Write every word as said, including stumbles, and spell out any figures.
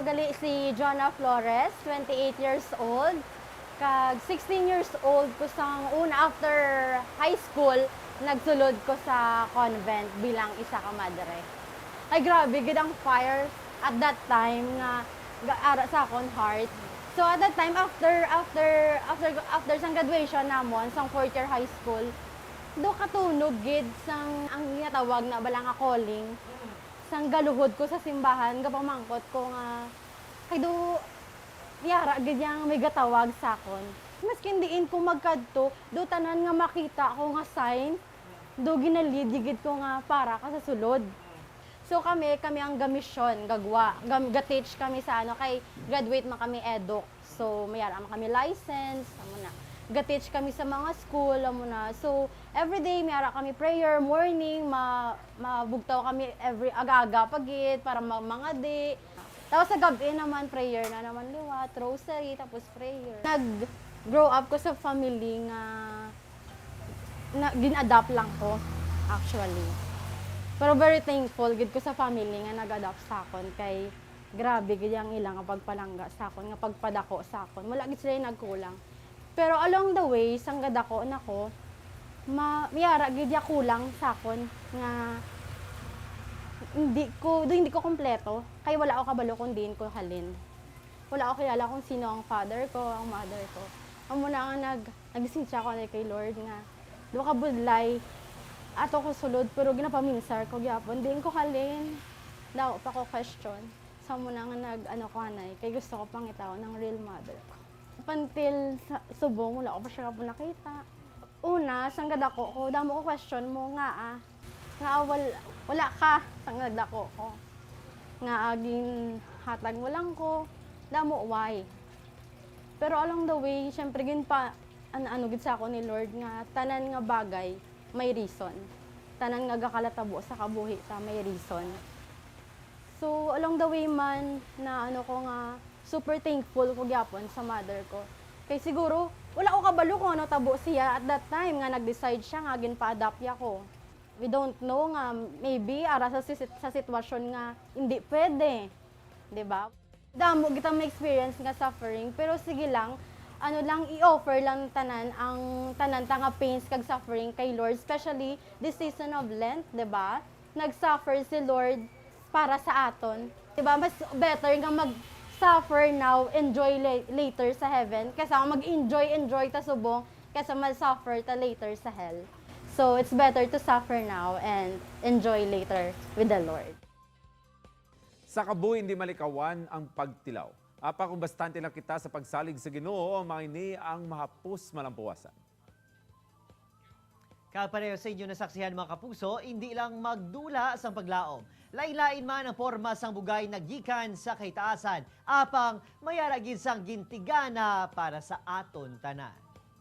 Gali si Jonah Flores, twenty-eight years old. Kag sixteen years old ko sang una, after high school, nagsulod ko sa convent bilang isa ka madre. Ay, grabe gid ang fire at that time nga ga-, ara sa akon heart. So at that time, after after after after sang graduation namon sang fourth year high school, do katunog gid sang ang ginatawag na bala nga calling. Sang galuhod ko sa simbahan, gapamangkot ko nga, kay do, yara gid yang may gatawag sa akon. Maskin diin ko magkadto, do tanan nga makita ko nga sign, do ginalid gid ko nga para ka sa sulod. So kami, kami ang gamisyon, gagwa, gam-, ga-teach kami sa ano, kay graduate man kami eduk. So, may ara man kami license, amo na. Ga-teach kami sa mga school, amo na. So, everyday may ara kami prayer, morning, ma-, mabugtaw kami every aga-aga pa gid para ma-, mangadi. Tapos sa gab-i naman, prayer na naman liwat, rosary, tapos prayer. Nag-grow up ko sa family nga na, gin-adopt lang ko, actually. Pero very thankful gid ko sa family nga nag-adopt sa akon, kay grabe gid ang ila nga pagpalangga sa akon, nga pagpadako sa akon. Wala gid sila nagkulang. Pero along the way, sang gadako na ko, ma-, may ara gid ya kulang sa akon nga hindi ko, do hindi ko kompleto, kay wala ako kabalo kung diin ko halin. Wala ako kilala kung sino ang father ko, ang mother ko. Amo na nga nag-, naglisensya ako anay kay Lord nga, "Daw ka budlay, ato ko sulod, pero ginapaminsar ko gyapon. Diin ko halin?" Daw pa ko question. Sa amo na nga nag-, ano ko anay, kay gusto ko pangitaon ang real mother ko. Up until sa subong, wala ko pa siya gyapon nakita. Una, sang gadako ko, damo ko question mo nga, ah, nga wal-, wala ka sang nagdako ko. Nga, ah, ginhatag mo lang ko, damo, why? Pero along the way, syempre, ginpa-, an-, ano gid sa ako ni Lord nga tanan nga bagay may reason. Tanan nga gakalatabo sa kabuhi ta may reason. So, along the way man, na ano ko nga, super thankful ko gyapon sa mother ko. Kay siguro, wala ko kabalo kung ano tabo siya at that time nga nag-decide siya nga ginpa-adopt ya ko. We don't know nga maybe ara sa, si-, sa sitwasyon nga hindi pwede, di ba? Damo kita may experience nga suffering, pero sige lang, ano lang, i-offer lang tanan ang tanan ta nga pains kag suffering kay Lord, especially this season of Lent, di ba? Nag-suffer si Lord para sa aton. Di ba? Mas better nga mag-suffer now, enjoy la-, later sa heaven, kaysa mag-enjoy, enjoy ta subong, kaysa mag-suffer ta later sa hell. So, it's better to suffer now and enjoy later with the Lord. Sa kabuhi hindi malikawan ang pagtilaw. Apang kung bastante lang kita sa pagsalig sa Ginoo, ang mga ini ang mahapos malampuwasan. Kag pareho sa inyo nasaksihan, mga kapuso, hindi lang magdula sang paglaom. Lain-lain man ang porma sang bugay nagikan sa kahitaasan, apang may ara gid sang gintigana para sa aton tanan.